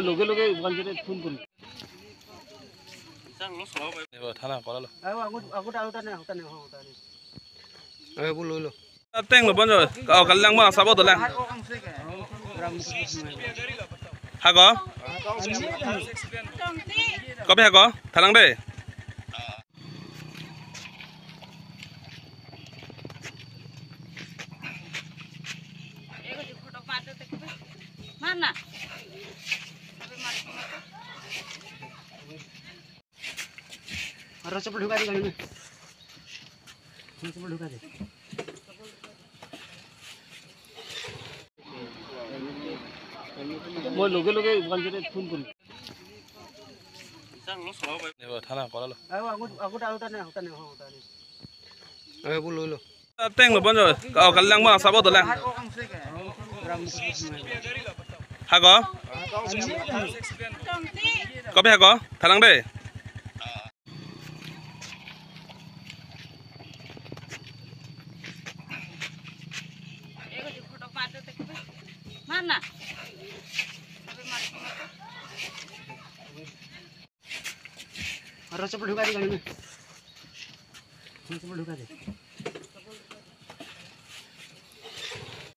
লগে লগে 108 ফোন কৰিম। चप्पल ढुका दे गाड़ी में, चप्पल ढुका दे। মই লগে লগে 108 ফোন কৰিম। चप्पल ढुका दे गाड़ी में, चप्पल ढुका दे।